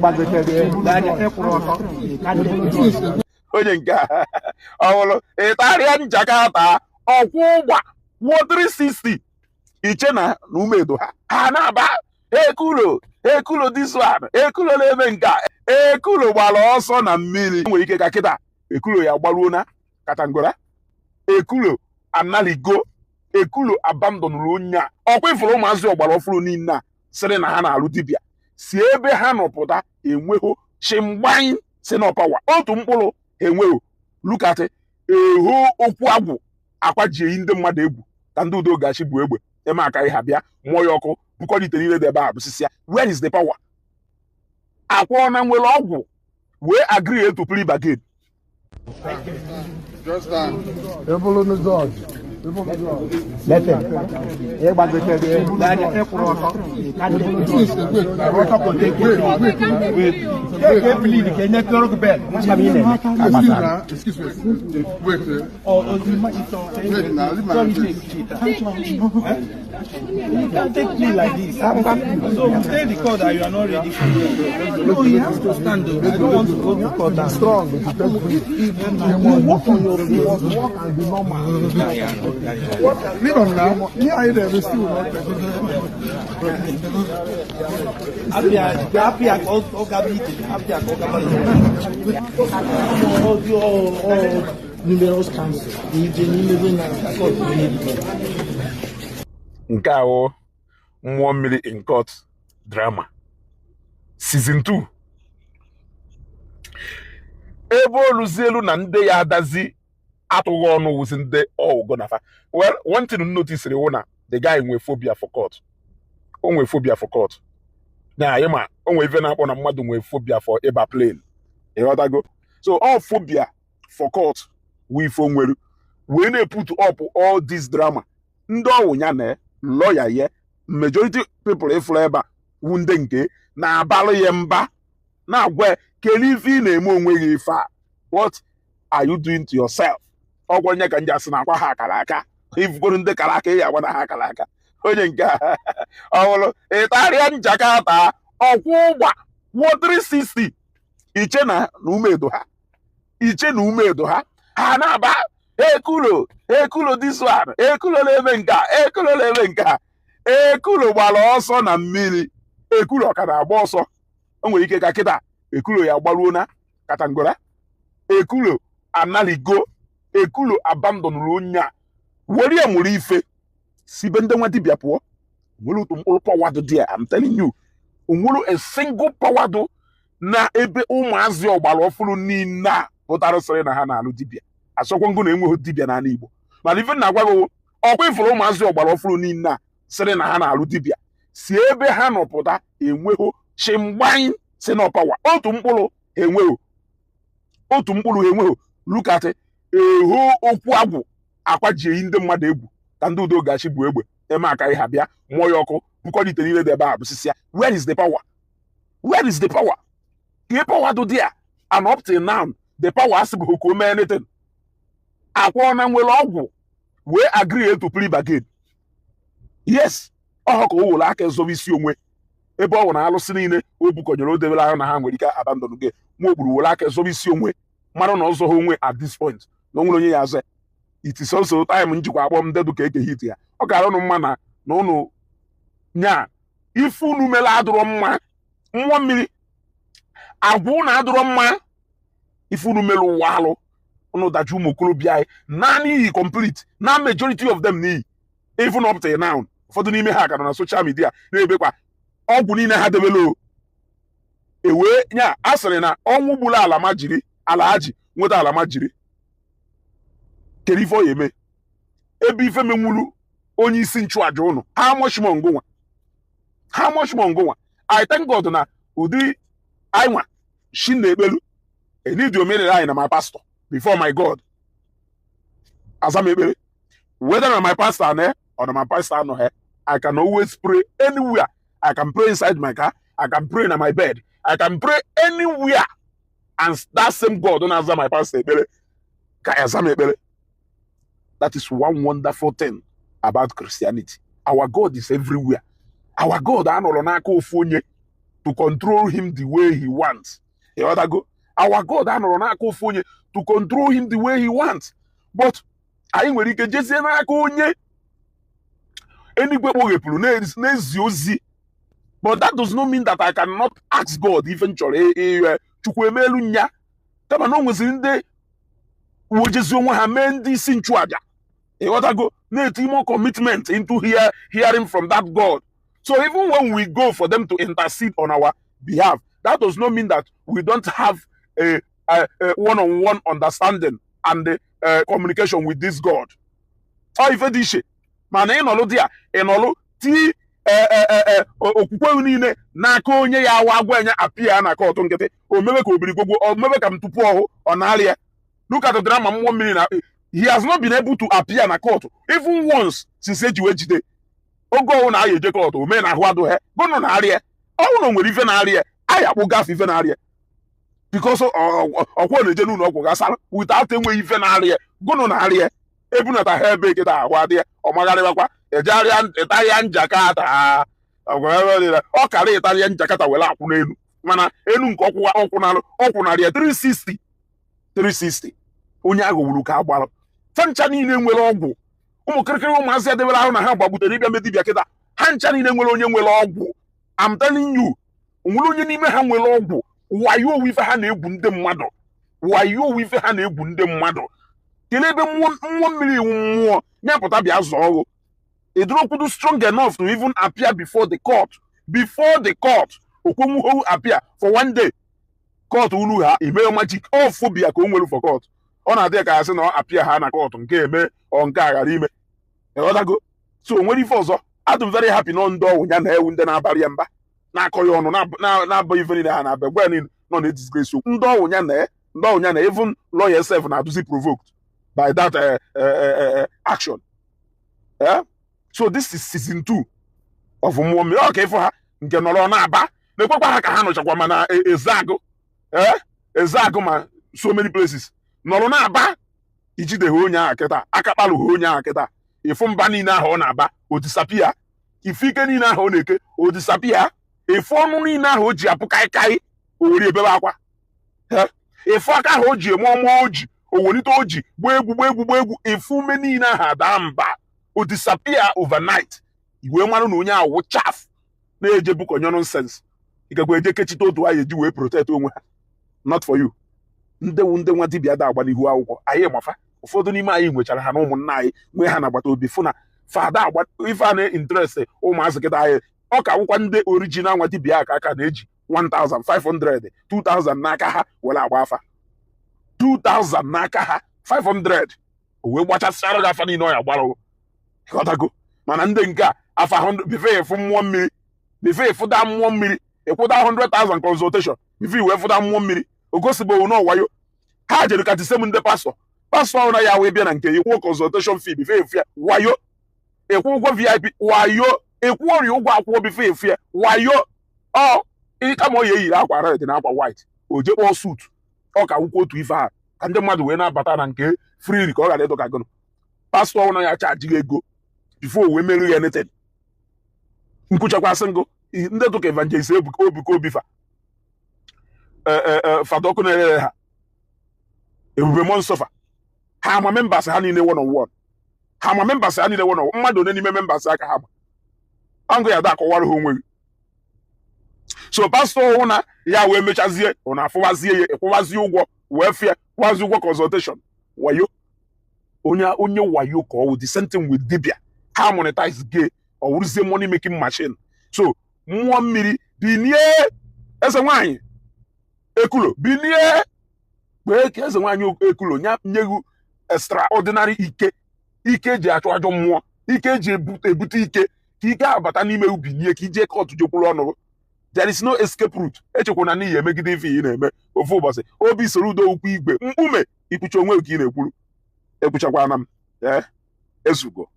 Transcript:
Ịgbagotere ịkwụrụ ọtọ. Onye nke a ọhụrụ ịtarịa njakata ọkwụ ụgba wuo 360 iche na umedo ha na-aba ekulo ekulo, this one ekulo na-eme nke a. Ekulo gbara ọsọ na mmiri. Nwere ike ka kịta ekulo ya gbaruo na katangora. Ekulo analigo, ekulo abandonụrụ onye a. Ọkwa ifuru ụmụazị ọgbara ọfụrụ niile a sịrị na ha na-alụ dibịa si ebe ha nọ pụta, enweghị chimgbany si n'ọpawa otu mkpụrụ enweghị. Look at eho okwu agwụ akwa ji eyi ndị mmadụ egwu ka ndị udo gachi bụ egbe eme aka ha bịa mụọ ya ọkụ bukọrọ niile dị ebe a bụsịsịa. Where is the power? Akwa ọ na nwere ọgwụ wee agree to plea bargain. Just stand. Ebulu judge. Ebulu judge. Listen, ịgbagotere ịkwụrụ ọtọ. Wait, wait, wait. Take a plead ka enye tụrụ gị bail. Excuse now. Excuse me. Wait. Wait now. Leave my hand. You can't take plea like this. So we tell the court that you are not ready for it. No, he has to stand though. I don't want to go to court and Strong to take plea. You work on your feet. Must work and be normal. Leave him now. Me and them still not take. Apịa apịa ka ọ gaba ije, apịa ka ọ gaba ije. All numerous counsel. Ije n'ime na court niile. Nke ahụ mmụọ mmiri in court drama season 2, ebe oluzielu na ndị ya adazi atụghị ọnụ wụzi ndị ọgụgụ na fa. Well, one thing m notice wụ na the guy nwe phobia for court. O nwe phobia for court na anyị ma o nwee ife na-akpọ na mmadụ nwee phobia for ịba plane, ịghọtago? So all phobia for court wụ ife o nwere wee na-put up all this drama. Ndị ọwụ ya na lawyer ye, majority people ịfụrụ ebe a wụ ndị nke na-abalụ ya mba, na-agwa ya, kedu ife ị na-eme onwe gị ife a? What are you doing to yourself? Ọgwụ onye ka nji asị na akwa ha akara aka ifugoro ndị kara aka ya agwa na ha akara aka. Onye nke a ọhụrụ ịtarịa njakata ọkwụ ụgba wuo 360 iche na umedo ha, iche na umedo ha ha na-aba ekulo ekulo, this one ekulo na-eme nke a, ekulo na-eme nke a. Ekulo gbara ọsọ na mmiri. Ekulo ọ ka na-agba ọsọ? O nwere ike ka kịta ekulo ya gbaruo na katangora. Ekulo analigo, ekulo abandonụrụ onye a were ya mụrụ ife sibe ndị nwa dibịa pụọ. Nwere otu mkpụrụ power dị there, I'm telling you. Onwere a single power dị na ebe ụmụazị ọgbara ọfụrụ niile a pụtara sịrị na ha na-alụ dibịa. Asọkwa ngụ na enweghị dibịa n'ala Igbo, mana ife na-agwa gị, ọkwa ifuru ụmụazị ọgbara ọfụrụ niile a sịrị na ha na-alụ dibịa si ebe ha nọ pụta, enweghị chimgbany si n'ọpawa otu mkpụrụ enweghị, otu mkpụrụ enweghị. Look at eho okwu agwụ akwa ji eyi ndị mmadụ egwu ka ndị udo gachi bụ egbe eme aka ha bịa mụọ ya ọkụ bukọrọ ite niile dị ebe a bụsịsịa. Where is the power? Where is the power? Ka power dị there, and up till now the power asịbụghị ka o mee anything. Akwa ọ na nwere ọgwụ wee agree to plea bargain. Yes, ọhọ ka o were aka ezobe isi onwe ebe ọ bụ na alụsị niile o bukọnyere o debere ahụ na ha nwere ike abandon gị. Nwa ogburu were aka ezobe isi onwe mara na ọzọ ha onwe at this point na o nwere onye ya azọ. It is also time njikwa akpọ m ndedu ka eke hit ya. Ọ gara ụnụ mma na ụnụ nya ife unu mere adụrọ mma. Mmụọ mmiri agwa ụnụ adụrọ mma. Ife unu mere ụwa alụ ụnụ daji ụmụ okorobịa anyị naanị iyi complete na majority of them n'iyi. Even up till now, ụfọdụ n'ime ha ka nọ na social media na-ebekwa ọgwụ niile ha debere o ewee nya. A sịrị na ọnwụ gburu ala ma jiri ala ha ji nweta ala ma jiri kedu ife ọ ya eme ebe ife menwuru onye isi nchụaja ụnụ? How much more ngụnwa? How much more ngụnwa? I thank God na ụdị anyị nwa shi na-ekpelu enidi omenala anyị na my pastor before my God aza m ekpere. Whether na my pastor na or na my pastor anọghị, I can always pray anywhere. I can pray inside my car, I can pray na my bed, I can pray anywhere, and that same God na-aza my pastor ekpere ka aza m ekpere. That is one wonderful thing about Christianity. Our God is everywhere. Our God anọrọ n'aka ofu onye. To control him the way he wants. Ịghọtago? Our God anọrọ n'aka ofu onye to control him the way he wants, but anyị nwere ike jezie n'aka onye enigwe kpoghepụrụ na-ezi ozi. But that does not mean that I cannot ask God ife m chọrọ ịrịọ Chukwu emelu nya, kama na o nweziri ndị wojezi onwe ha mee ndị isi nchụaja, ịghọtago, na-eti more commitment into hearing from that God. So even when we go for them to intercede on our behalf, that does not mean that we don't have a one-on-one understanding and communication with this God. Ọ ife dị iche, mana ịnọlụ dị a, ịnọlụ ti okwukwe niile n'aka onye ya awa agwa enye apịa na court nkịtị, o mebe ka obiri gbogbo, o mebe ka m tupu ọhụ ọ na-arịa. Look at the drama mmụọ mmiri na he has not been able to appear na court even once since eji wee jide. Oge ọwụ na aya eje court, o mee na ahụ adụghị gụnụ na-arịa ọnwụ na o nwere ife na-arịa aya akpụ gafe ife na-arịa, because ọkwọ na-eje n'ụlọ ọgwụ gasara without enweghị ife na-arịa gụnụ na-arịa ebunata ha ebe kịta ahụ adị ya, ọ magharịbakwa ejegharịa ịtarịa njakata, ọ kara ịtarịa njakata were akwụ n'elu, mana elu nke ọkwụ ọkwụnalụ ọkwụnarị ya 360 360. Onye ahụ wuru ka agbara fa ncha niile nwere ọgwụ. Ụmụ kịrịkịrị ụmụazị edebere ahụ na ha gbagbutere ịbịa me dibịa kịta, ha ncha niile nwere onye nwere ọgwụ. I'm telling you, onwere onye n'ime ha nwere ọgwụ. Wayo owu ife ha na-egwu ndị mmadụ, wayo owu ife ha na-egwu ndị mmadụ. Kelee ebe mmụọ mmụọ mmiri iwu mmụọ ya pụta bịa zọọ ọrụ ịdịrọkwudu strong enough to even appear before the court, before the court okwenwuho appear for one day. Court ulu ha ime magic ọ phobia ka o nwere for court. Ọ na-adị ka ya sị na ọ appear ha na court nke eme ọ nke a ghara ime, ịghọtago? So o nwere ife ọzọ, adụ m very happy nọ ndị ọwụ ya na-ewu ndị na-abarị ya mba, na-akọ ya ọnụ, na-abụ ife niile ha na-abịa gwa ya niile nọ na disgrace okwu. Ndị ọwụ ya na ndị ọwụ ya na even lawyer sef na-adụzi provoked by that action. Eh? So this is season 2 of mmụọ mmiri. Ọ ka ịfụ ha nke nọrọ na-aba na-ekwekwa ha ka ha nọchakwa, mana Ezeagụ, eh, Ezeagụ, ma so many places nọrọ na-aba ijide ha onye ahụ kịta, aka kpalụ ha onye ahụ kịta. Ịfụ mba niile ahụ ọ na-aba, o disappear. Ife ike niile ahụ ọ na-eke, o disappear. Ịfụ ọnụ niile ahụ o ji apụ kaikai, o were ebebe akwa. Eh? Ịfụ aka ahụ o ji eme ọma, o ji o welite, o ji gbaa egwu, gbaa egwu, gbaa egwu. Ịfụ ume niile ahụ ada mba, o disappear overnight. Iwee mara na onye ahụ wụ chaff na-eje bukọnye nonsense. Ikekwe eje kechite otu anyị eji wee protect onwe ha. Not for you. Ndị wu ndị nwa dibịa da agba n'ihu akwụkwọ anyị mafa. Ụfọdụ n'ime anyị nwechara ha na ụmụnna anyị nwee ha n'agbata obi, fụ na fada agba ife a na-interest ụmụazị kịta anyị. Ọ ka akwụkwa ndị original nwa dibịa aka na-eji 1500, 2000 n'aka ha were agba afa. 2000 n'aka ha, 500, o wee gbachasịara gị afa niile ọ ya gbara. Ịghọtago? Mana ndị nke a afa 100 before ịfụ mmụọ mmiri, before ịfụda mmụọ mmiri, ịkwụda 100,000 consultation before iwee fụda mmụọ mmiri. O gosibeghị na ọwayo ha jere ka tisem ndị pastọ ahụ na ya wee bịa na nke ịkwụ consultation fee before efu ya. Wayo. Ịkwụ ụgwọ VIP, wayo. Ịkwụ ọrịa ụgwọ akwụkwọ before efu ya, wayo. Ọ kama ọ ya eyiri akwa red na akwa white, o jee kpọọ suit, ọ ka wụkwa otu ife ahụ ka ndị mmadụ wee na-abata na nke free, ka ọ ghara ịdọka gụnụ. Pastọ ọhụrụ ya charge gị ego before wee merụ ya anything. Nkwuchakwasị ngụ ndị dụka evangelist Ebuka Obuka Obifa, fada ọkụ na-erere ha, ebube mmụọ nsọfa ha ama members ha niile one on one, ha ama members ha niile one on one. Mmadụ one n'ime members aka ha ma angụ ya da akọwara ha onwe gị. So pastọ hụ na ya wee mechazie, ọ na-afụwazie ya, ịkwụwazie ụgwọ wee fịa kwụwazie ụgwọ consultation. Wayo. Onye wayo ka ọ wụ. The same thing with dibia. Ha monetize gay, ọ wụrụzie money making machine. So mmụọ mmiri binie, eze nwanyị ekulo binie, kpee ka eze nwanyị ekulo nya nyeghu extraordinary ike, ike eji achụ ajọ mmụọ, ike eji ebute ike, ka ike abata n'ime ubi nie, ka ije court jekwuru ọnụ. There is no escape route. Echekwa na n'ihi emegide ife ị na-eme ofu ụbọchị obi soro udo ukwu igwe mkpume ikwucha onwe ka ị na-ekwuru ekwuchakwana m. Ee, ezugo.